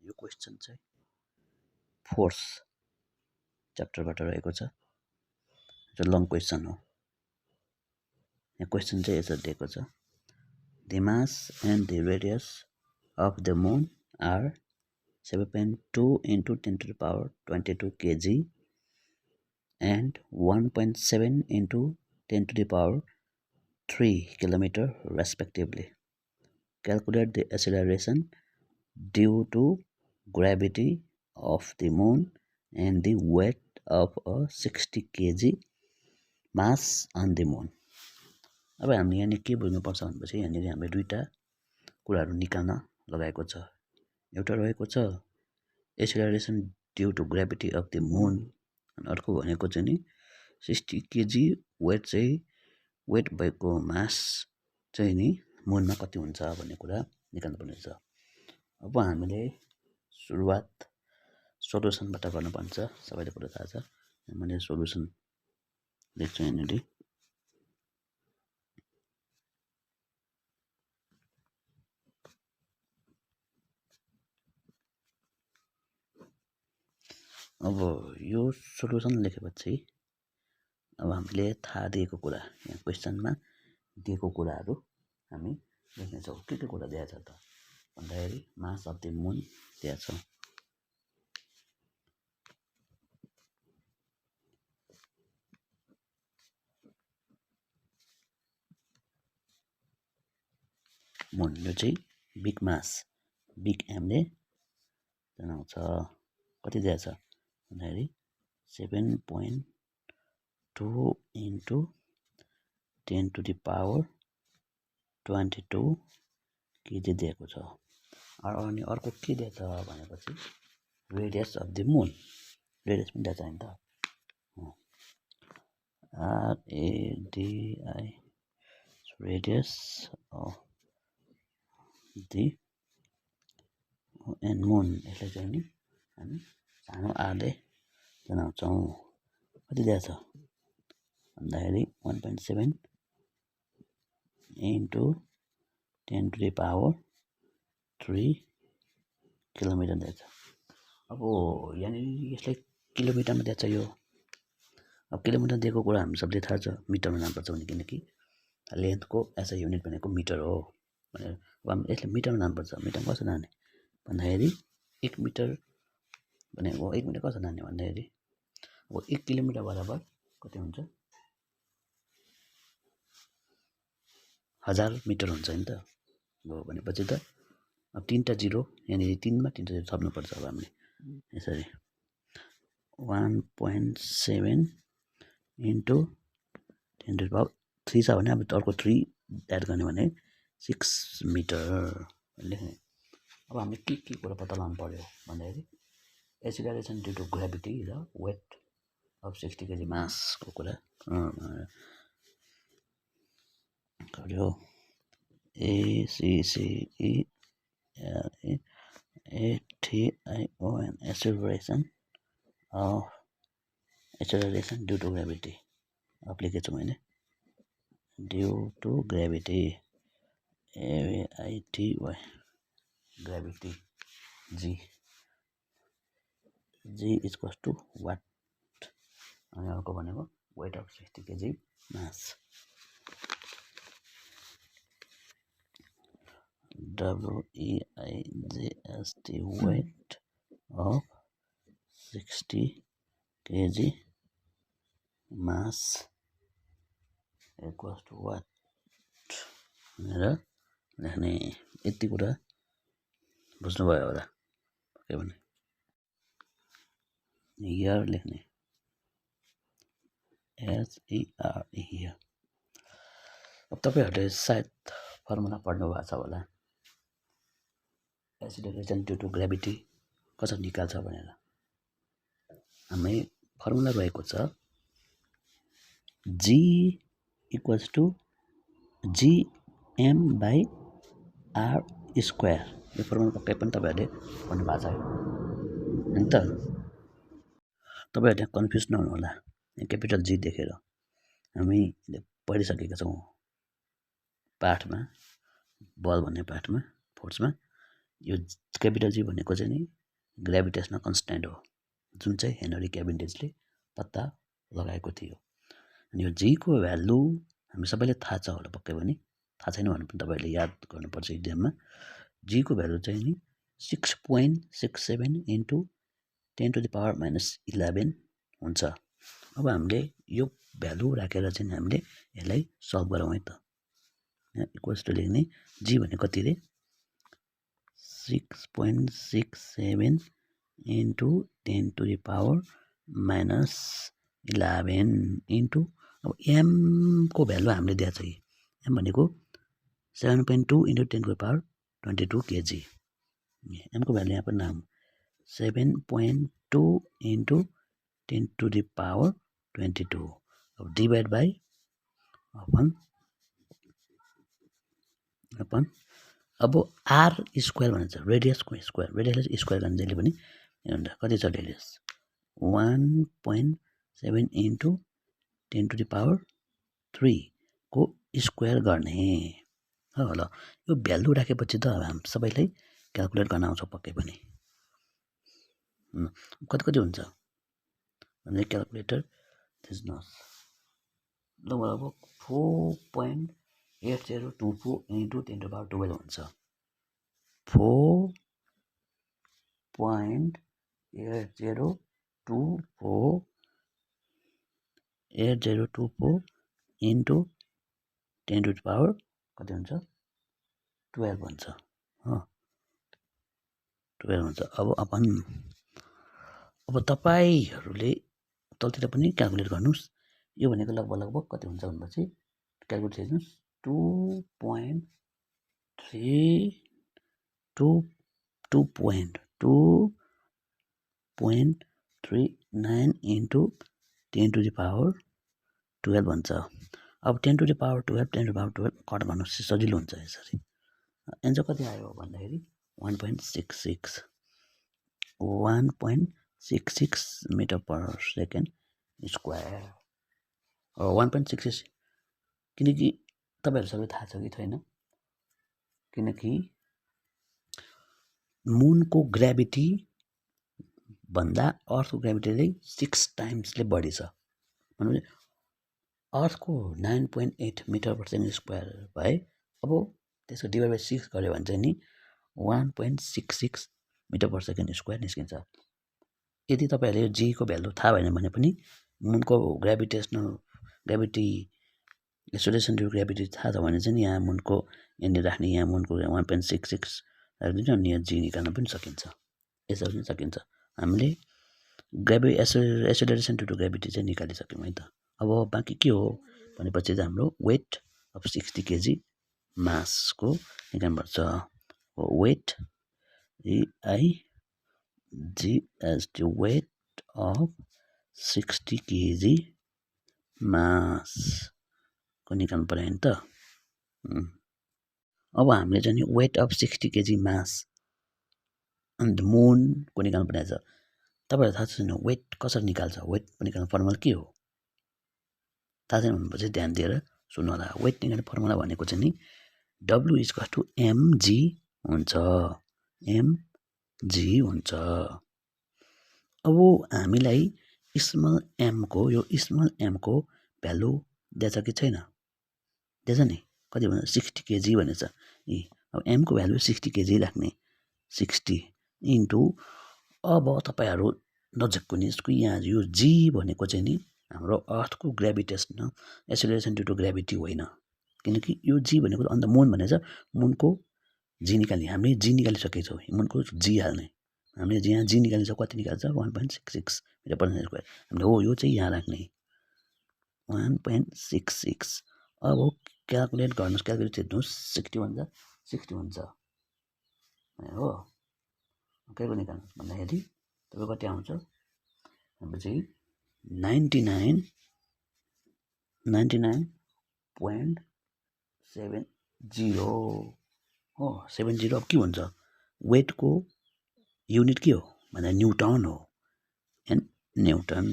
यो क्वेसन चाहिँ फोर्स च्याप्टरबाट रहेको छ। यो लङ क्वेसन हो। यहाँ क्वेसन चाहिँ यसरी दिएको छ। The mass and the radius of the moon are 7.2 into 10 to the power 22 kg and 1.7 into 10 to the power 3 kilometer respectively. Calculate the acceleration due to gravity of the moon and the weight of a 60 kg mass on the moon. अब हामीले यहाँ के बुझ्नुपर्छ भनेपछि यहाँनिर हामीले दुईटा कुराहरू निकाल्न लगाएको छ। एउटा रहेको छ acceleration due to gravity of the moon, अनि अर्को भनेको चाहिँ नि 60 केजी वेट भएको मास चाहिँ नि मुनमा कति हुन्छ भन्ने कुरा निकाल्नु पर्ने छ। अब हामीले सुरुवात सोलुसनबाट गर्नुपर्छ। सबैले कुरा थाहा छ। मैले सोलुसन लेख्छु यहाँनिर। अब यो सोलुसन लेखेपछि अब हामीले थाहा दिएको कुरा, यहाँ क्वेसनमा दिएको कुराहरू हामी लेख्नेछौँ। के कुरा दिएको छ त भन्दाखेरि मास अफ द मुन दिएको छ। मुन यो चाहिँ बिग मास, बिग एमले जनाउँछ। कति दिएको छ भन्दाखेरि 7.2 into 10 to the power 22 KG दिएको छ। अनि अर्को के दिएको छ भनेपछि radius of the moon, radius पनि दिएको छ नि त, RADI radius of the and moon. यसलाई चाहिँ नि हामी सानो आरले जनाउँछौँ। कति दिएको छ भन्दाखेरि 1.7 into 10 to the power 3 kilometre दिएको छ। अब यहाँनिर यसलाई किलोमिटरमा दिएको छ यो। अब किलोमिटर दिएको कुरा हामी सबले थाहा छ, मिटरमा लानुपर्छ भने, किनकि लेन्थको एज अ युनिट भनेको मिटर हो भनेर। अब हामी यसलाई मिटरमा लानुपर्छ। मिटरमा कसरी लाने भन्दाखेरि 1 मिटर भनेको 1 मिटर कसरी लाने भन्दाखेरि अब 1 किलोमिटर बराबर कति हुन्छ 1000 मिटर हुन्छ नि त। अब भनेपछि त अब 3टा जिरो यहाँनिर 3मा 3टा जिरो थप्नुपर्छ। अब हामीले यसरी 1.7 into 10 to the power 3 छ भने अब अर्को 3 एड गर्ने भने 6 मिटर लेख्ने। अब हामीले के कुरा पत्ता लगाउनु पर्यो भन्दाखेरि एक्सेलरेसन ड्यू टु ग्रेभिटी र वेट अफ 60 केजी मासको कुरा गर्यो। ACCELATION acceleration due to gravity अब लेखेको छु मैले, due to gravity AITY gravity G equals to what, अनि अर्को भनेको weight of 60 KG mass, WEIGST weight of 60 KG mass equals to what भनेर लेख्ने। यति कुरा बुझ्नुभयो होला के भने हियर लेख्ने, HERE हियर। अब तपाईहरूले सायद फर्मुला पढ्नु भएको छ होला, एक्सेलरेसन ड्यू टु ग्रेभिटी कसरी निकाल्छ भनेर। हामी फर्मुला रहेको छ G equals to GM/R square. यो फर्मुला पक्कै पनि तपाईँहरूले पढ्नु भएको छ है त। तपाईँहरूले कन्फ्युज नहुनु होला, क्यापिटल जी देखेर हामी पढिसकेका छौँ पाठमा, बल भन्ने पाठमा, फोर्समा यो क्यापिटल जी भनेको चाहिँ नि ग्रेभिटेसनल कन्स्ट्यान्ट हो जुन चाहिँ हेनरी क्याभिन्डिसले पत्ता लगाएको थियो। अनि यो जी को भ्यालु हामी सबैले थाहा छ होला पक्कै पनि, थाहा छैन भने पनि तपाईँहरूले याद गर्नुपर्छ इक्जाममा। जी को भ्यालु चाहिँ नि 6.67 इन्टु 10⁻⁻11 हुन्छ। अब हामीले यो भ्यालु राखेर चाहिँ हामीले यसलाई सल्भ गरौँ है त। इक्वल्स टु लेख्ने जी भने कति रे 6.67 इन्टु 10⁻⁻11 इन्टु अब एम को भ्यालु हामीले दिएको छ कि एम भनेको 7.2 इन्टु 10⁻22 केजी। एम को भ्यालु यहाँ पनि नाम 7.2 इन्टु 10⁻22 अब डिभाइड बाई अपन अब आर स्क्वायर भन्छ रेडियसको स्क्वायर, रेडियसलाई स्क्वायर गर्ने जहिले पनि हुन्छ कति छ रेडियस 1.7 इन्टु 10⁻³ को स्क्वायर गर्ने हो। ल यो भ्यालु राखेपछि त हामी सबैलाई क्यालकुलेट गर्न आउँछ पक्कै पनि। कति कति हुन्छ भने क्यालकुलेटर थिच्नुहोस्। ल अब 4.8024 इन्टु 10⁻12 हुन्छ 4.8024 इन्टु 10⁻12 कति हुन्छ 12 हुन्छ हो 12 हुन्छ। अब तपाईहरूले तलतिर पनि क्यालकुलेट गर्नुहोस्। यो भनेको लगभग कति हुन्छ भनेपछि क्यालकुलेट हेर्नुहोस् 2.39 इन्टु 10⁻12 भन्छ। अब 10⁻12 कट गर्नुहोस् सजिलो हुन्छ यसरी। एन्सर कति आयो भन्दाखेरि 1.66 मिटर पर सेकेन्ड स्क्वायर। 1.66 किनकि तपाईँहरू सबै थाहा छ कि छैन, किनकि मुनको ग्राभिटी भन्दा अर्थको ग्राभिटी चाहिँ 6 टाइम्सले बढी छ। भनेपछि अर्थको 9.8 मिटर पर सेकेन्ड स्क्वायर भए अब त्यसको डिभाइड बाई 6 गऱ्यो भने चाहिँ नि 1.66 मिटर पर सेकेन्ड स्क्वायर निस्किन्छ। यदि तपाईँहरूले यो जी को भ्यालु थाहा भएन भने पनि मुनको ग्राभिटी एक्सेलरेसन ड्यु ग्राभिटी थाहा छ भने चाहिँ यहाँ मुनको यहाँनिर राख्ने यहाँ मुनको 1.66 राखिदिन्छ अनि यहाँ जी निकाल्न पनि सकिन्छ। यसरी पनि सकिन्छ। हामीले एक्सेलरेसन ड्यु टु ग्राभिटी चाहिँ निकालिसक्यौँ है त। अब बाँकी के हो भनेपछि चाहिँ हाम्रो वेट अफ 60 केजी मासको निकाल्नुपर्छ। Weight EIGHT weight of 60 KG mass को निकाल्नु पर्यो नि त। अब हामीले चाहिँ वेट अफ 60 केजी मास अन्त मुनको निकाल्नु पर्ने छ। तपाईँहरू थाहा छैन वेट कसरी निकाल्छ, वेट निकाल्ने फर्मुला के हो थाहा छैन भनेपछि ध्यान दिएर सुन्नु होला। वेट निकाल्ने फर्मुला भनेको चाहिँ नि W=mg हुन्छ, mg हुन्छ। अब हामीलाई स्मल एम को भ्यालु दिएछ कि छैन, दिएछ नि कति भन्छ 60 केजी भनेछ। अब एम को भ्यालु 60 केजी राख्ने 60 इन्टु अब तपाईँहरू नजिकको निस्कु यहाँ यो जी भनेको चाहिँ नि हाम्रो अर्थको gravitational acceleration due to gravity होइन, किनकि यो जी भनेको अन्त मुन भनेछ मुनको जी निकाल्ने। हामीले जी निकालिसकेको छौँ, मुनको जी हाल्ने। हामीले यहाँ जी निकाल्छ कति निकाल्छ 1.66 मिटर पर सेकेन्ड स्क्वायर। हामीले हो यो चाहिँ यहाँ राख्ने 1.66। अब क्यालकुलेट गर्नुहोस्, क्यालकुलेट हेर्नुहोस् 60 हुन्छ हो। के को निकाल्नुहोस् भन्दाखेरि तपाईँ कति आउँछ भनेपछि 99.70 हो 70। अब के हुन्छ वेटको युनिट के हो भन्दा न्युटन हो, न्युटन।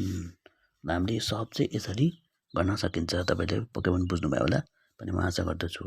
हामीले सब चाहिँ यसरी गर्न सकिन्छ। तपाईँले पक्कै पनि बुझ्नुभयो होला पनि म आशा गर्दछु।